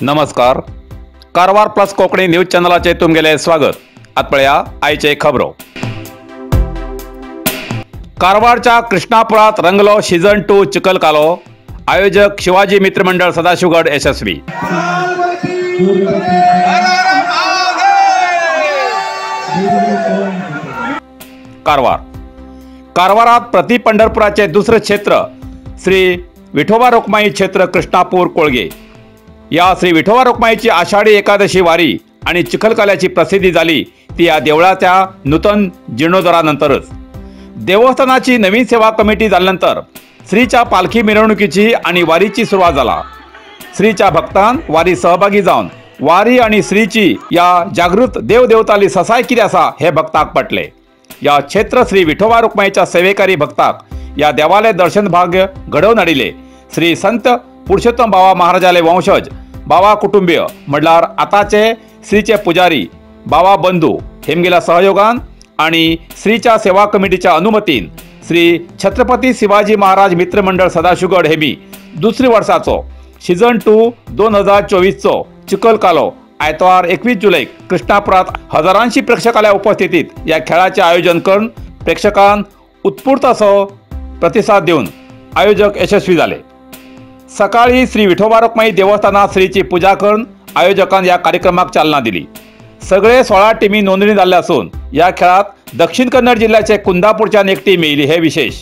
नमस्कार, Karwar plus Konkani news चॅनलाचे तुमगेले स्वागत। आत पळया आयचे खबरो। कारवारच्या कृष्णापुरात रंगलो सीझन 2 चिखलकालो। आयोजक शिवाजी मित्र मंडळ सदाशिवगड यशस्वी। कारवार कारवारात प्रति पंढरपुराचे दुसरे क्षेत्र श्री विठोबा रखुमाई क्षेत्र कृष्णापूर कोळगे या श्री विठोबा रखुमाईची आषाढी एकादशी वारी आणि चिखलकाल्याची प्रसिद्धी झाली ती या देवळाच्या नूतन जीर्णोद्धारानंतरच। देवस्थानाची नवीन सेवा कमिटी झाल्यानंतर श्रीच्या पालखी मिरवणुकीची आणि वारीची सुरुवात झाला। श्रीच्या भक्तान वारी सहभागी जाऊन वारी आणि श्रीची या जागृत देवदेवताली ससाय कितें आसा हे भक्ताक पटले। या क्षेत्र श्री विठोबा रखुमाईच्या सेवेकारी भक्ताक या देवाले दर्शन भाग्य घडोवन हाडिले। श्री संत पुरुषोत्तम बाबा महाराजाले वंशज बाबा कुटुंबीय म्हणल्यार आताचे श्रीचे पुजारी बाबा बंधू हेमगेल्या सहयोगान आणि श्रीच्या सेवा कमिटीच्या अनुमतीन श्री छत्रपती शिवाजी महाराज मित्र मंडळ सदाशिवगड हेमी दुसरी वर्षाचो सीझन 2 2024चो चिखलकालो आयतवार 21 जुलैक कृष्णापुरात हजारांशी प्रेक्षकांच्या उपस्थितीत या खेळाचे आयोजन करून प्रेक्षकांक उत्स्फूर्त असो प्रतिसाद देऊन आयोजक यशस्वी झाले। सकाळी श्री विठोबा रखुमाई देवस्थानात श्रीची पूजा करून आयोजकान या कार्यक्रमाक चालना दिली। सगळे 16 टीमी नोंदणी जाल्ले असून या खेळात दक्षिण कन्नड जिल्ह्याचे कुंदापूरच्यान एक टीम येयली हे विशेष।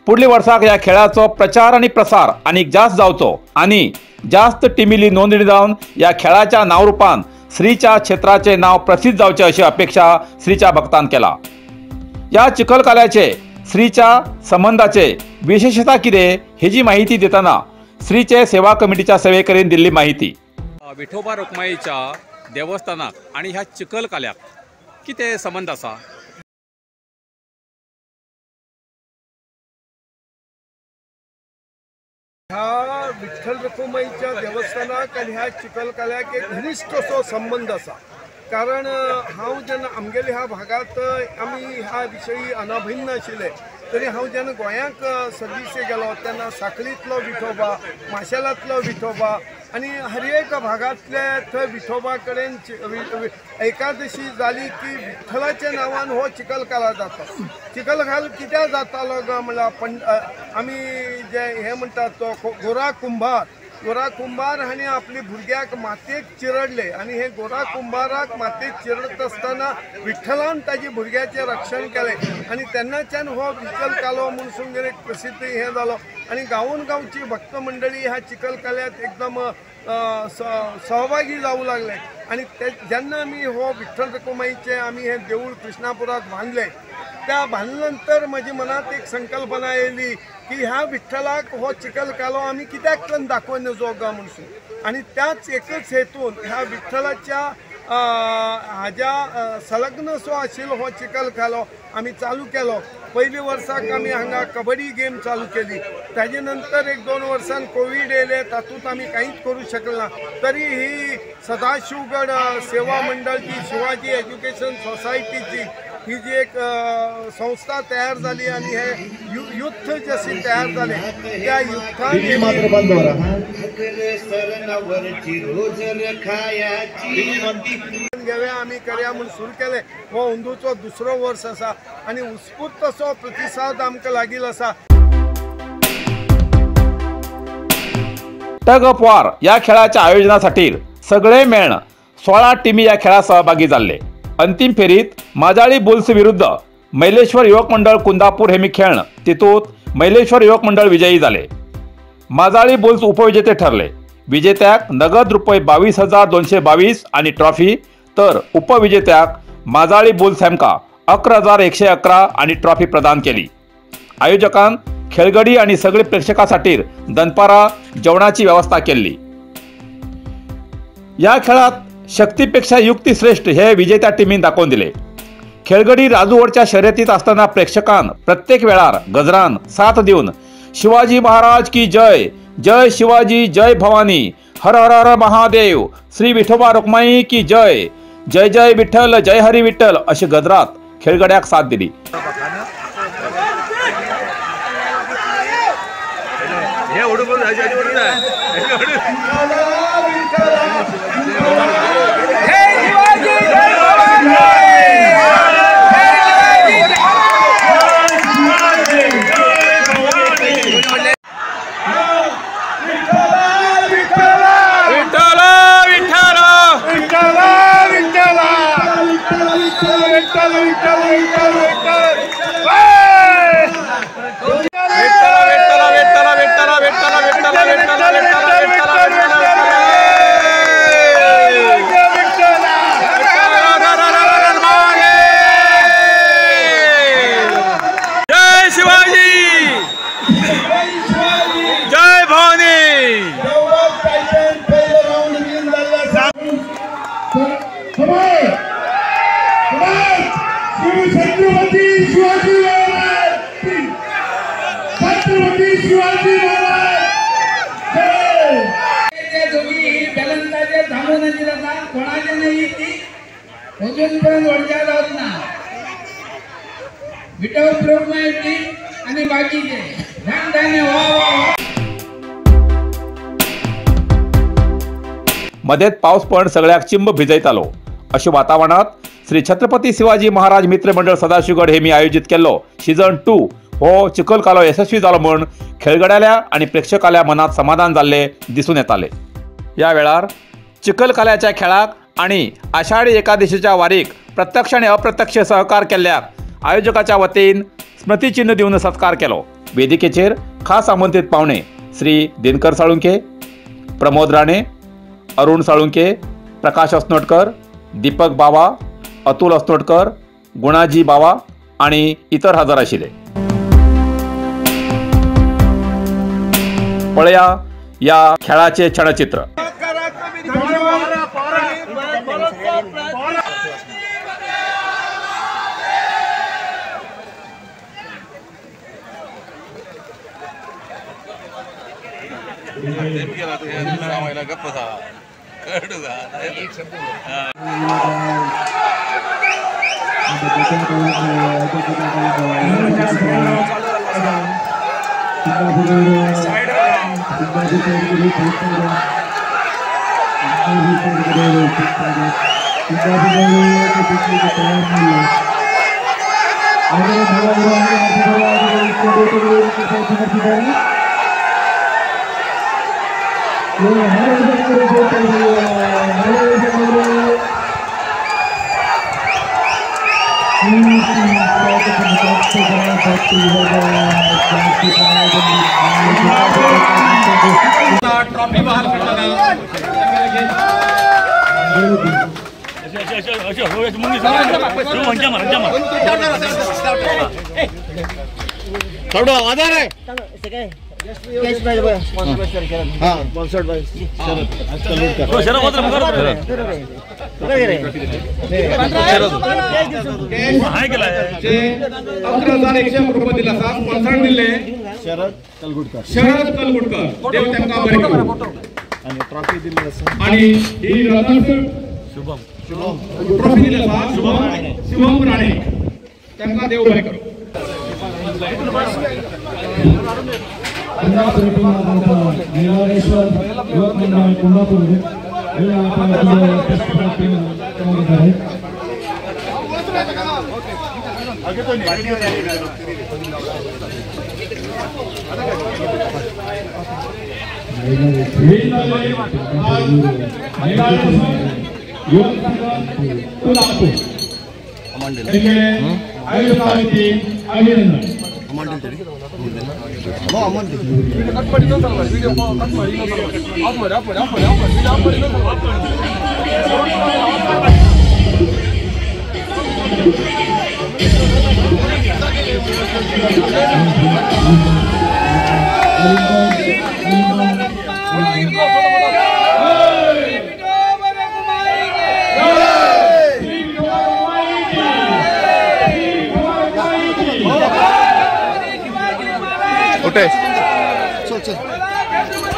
पुढल्या वर्साक या खेळाचो प्रचार आणि प्रसार आनीक जास्त जावचो आणि जास्त टीमीली नोंदणी जावन या खेळाच्या नावरूपान श्रीच्या क्षेत्राचे नाव प्रसिद्ध जावचे अशी अपेक्षा श्रीच्या भक्तान केला। या चिखलकाल्याचे श्रीच्या संबंधाचे विशेषता कितें हेजी माहिती देताना श्रीचे सेवा कमिटीच्या सेवेकरीन दिल्ली माहिती। विठोबा रखुमाईच्या देवस्थानाक आणि ह्या चिखलकाल्याक कितें संबंध आसा? ह्या विठ्ठल रखुमाईच्या देवस्थानाक आनी ह्या चिखलकाल्याक एक घनिश्ट असो संबंध आसा। कारण हांव जेन्ना आमगेले ह्या भागांत आमी ह्या विशयी अनभिन्न आशिल्ले तरी हांव जेन्ना गोंयांक सर्विसे गेलो तेन्ना साखळींतलो विठोबा, माशेलांतलो विठोबा आनी हर एक भागांतले थंय विठोबा कडेन एकादशी जाली की विठ्ठलाच्या नांवान हो चिखलकाला जाता। चिखलकालो कित्याक जातालो गा म्हणल्यार आमी जे हें म्हणटात तो गोरा कुंभार, गोरा कुंभार हांणी आपली भुरग्याक मातयेक चिरडले आनी हे गोरा कुंभाराक मातयेक चिरडत आसतना विठ्ठलान ताजे भुरग्याचें रक्षण केलें आनी तेन्नाच्यान हो चिखलकालो म्हूण सुंदर एक प्रसिद्ध हें जालो आनी गांवून गांवची भक्त मंडळी ह्या चिखलकाल्यात एकदम सहभागी जावूं लागले। आनी ते जेन्ना आमी हो विठ्ठल रखुमाईचें आमी हें देवूळ कृष्णापुराक बांदलें त्या बांदले नंतर म्हज्या मनांत एक संकल्पना येयली की ह्या विठ्ठलाक हो चिखलकालो आमी कित्याक करून दाखोवन नजो गा म्हणून आनी त्याच एकच हेतून ह्या विठ्ठलाच्या हाज्या संलग्न सो आशिल्लो हो चिखलकालो आमी चालू केलो। पयली वर्साक आमी हांगा कबड्डी गेम चालू केली, ताजे नंतर 1-2 वर्सान कोवीड येयले तातूंत आमी कांयच करूं शकले ना। तरी ही सदाशिवगड सेवा मंडळची शिवाजी एज्युकेशन सोसायटीची ही जी एक संस्था तयार जाली आनी हे युद्ध जशी तयार जाले त्या युद्धान घेवया आमी करया म्हूण सुरू केलें। हो अंदूचो दुसरो वर्स आसा आनी उत्स्फूर्त असो प्रतिसाद आमकां लागिल्लो आसा। टग ऑफ वॉर या खेळाच्या आयोजनासाठी सगळे मेळण 16 टीमी या खेळात सहभागी जाल्ले। अंतिम फेरीत माजाळी बुल्स विरुद्ध मैलेश्वर युवक मंडळ कुंदापूर हेमी खेळण तितूत मैलेश्वर युवक मंडळ विजयी झाले। माजाळी बुल्स उपविजेते ठरले। विजेत्याक नगद रुपये 22,222 आणि ट्रॉफी तर उपविजेत्याक माजाळी बुल्स हेमका 11,111 आणि ट्रॉफी प्रदान केली। आयोजकान खेळगडी आणि सगळे प्रेक्षकांसाठी दनपारा जेवणाची व्यवस्था केली। या खेळात शक्तीपेक्षा युक्ती श्रेष्ठ हे विजेत्या टीमीन दाखवून दिले। खेळगडी राजूवरच्या शर्यतीत असताना प्रेक्षकान प्रत्येक वेळार गजरान साथ देऊन शिवाजी महाराज की जय, जय शिवाजी, जय भवानी, हर हर हर महादेव, श्री विठोबा रखुमाई की जय, जय जय विठ्ठल, जय हरी विठ्ठल अशी गजरात खेळगड्याक साथ दिली। मदेत पावस पण सगळ्याक चिंब भिजयतालो। अशा वातावरणात श्री छत्रपती शिवाजी महाराज मित्र मंडळ सदाशिवगड हे मी आयोजित केल्लो सीझन 2 हो चिखलकालो यशस्वी जालो म्हूण खेळगड्याल्या आणि प्रेक्षकाल्या मनात समाधान जाल्ले दिसून येताले। या वेळार चिखलकाल्याच्या खेळाक आणि आषाढी एकादशीच्या वारीक प्रत्यक्ष आणि अप्रत्यक्ष सहकार केल्ल्याक आयोजकाच्या वतीन स्मृतिचिन्ह दिवन सत्कार केलो। वेदिकेचेर खास आमंत्रित पावणे श्री दिनकर साळुंके, प्रमोद राणे, अरुण साळुंके, प्रकाश असनोटकर, दीपक बावा, अतुल असनोटकर, गुणाजी बावा आणि इतर हजर आशिल्ले। पळया या खेळाचे छायाचित्र। ट्रॉफी बहाल शरद कलगुडकर, शरद कलगुडकर आणि ट्रॉफी दिली आणि शुभम ट्रॉफी दिली शुभम शुभम राणे त्यांना देव बरे करू।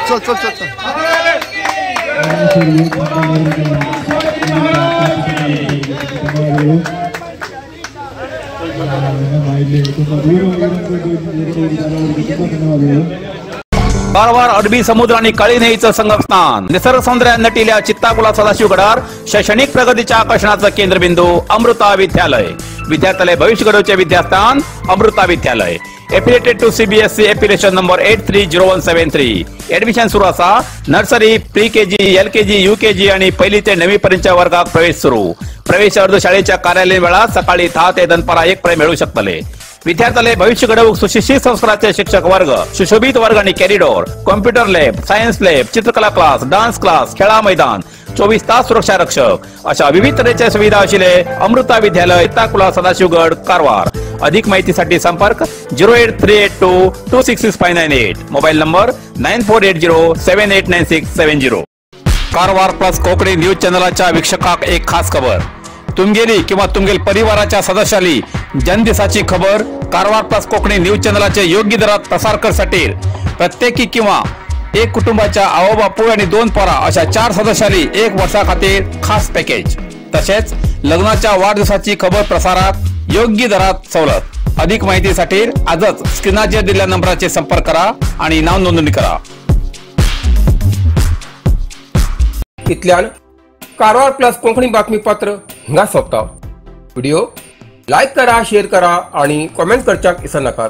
चल चल चल चल चल। कारवार अरबी समुद्र आणि काळी न्हंयेचं संगमस्थान, निसर्ग सौंदर्यात नटिल्या चित्ताकुला सदाशिवगडार शैक्षणिक प्रगतीच्या आकर्षणाचं केंद्रबिंदू अमृता विद्यालय. विद्यार्थ्यालय भविष्य घडवचे विद्यास्थान Amrita Vidyalaya. Affiliated to CBSE affiliation number 830173. Admission सुरू असा. Nursery, pre KG, LKG, UKG आणि पहिली ते 9वी पर्यंतच्या वर्गात प्रवेश सुरू. प्रवेश अर्ज शाळेच्या कार्यालयीन वेळात सकाळी 10 ते दनपारा 1 पर्यंत मिळू शकतले. विद्यार्थ्याला भविष्य घडवूक सुशिक्षित संस्काराचे शिक्षक वर्ग, सुशोभित वर्ग आणि corridor, computer lab, science lab, चित्रकला क्लास, डान्स क्लास, खेळा मैदान, 24 तास सुरक्षा रक्षक अशा विविध तऱ्हेच्या सुविधा असलेले अमृता विद्यालय, ताकुला, सदाशिवगड, कारवार. अधिक माहितीसाठी संपर्क 08382 266598, mobile number 9480789670. Karwar plus Konkani news चॅनलाच्या वीक्षकाक एक खास खबर. तुमगेली किंवा तुमगेल परिवाराच्या सदस्याली जन्मदिसाची खबर कारवार प्लस कोकणी न्यूज चॅनलाचे योग्य दरात प्रसार करसाठी प्रत्येकी किंवा एक कुटुंबाच्या आवबापूळ आणि 2 पोरा अशा 4 सदस्याली 1 वर्षा खातीर खास पॅकेज. तसेच लग्नाच्या वाढदिवसाची खबर प्रसारात योग्य दरात सवलत. अधिक माहितीसाठी आजच स्क्रीनाचेर दिलेल्या नंबराचे संपर्क करा आणि नाव नोंदणी करा. इतल्यान कारवार प्लस कोंकणी बातमीपत्र हिंगा सोंपता. व्हिडिओ लायक करा, शेअर करा आणि कॉमेंट करच्याक विसरनाकात.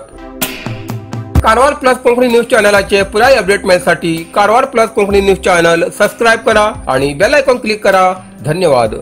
कारवार प्लस कोंकणी न्यूज चॅनलाचे पुराय update मेळसाठी Karwar plus Konkani news channel subscribe करा आणि बेल आयकॉन क्लिक करा. धन्यवाद.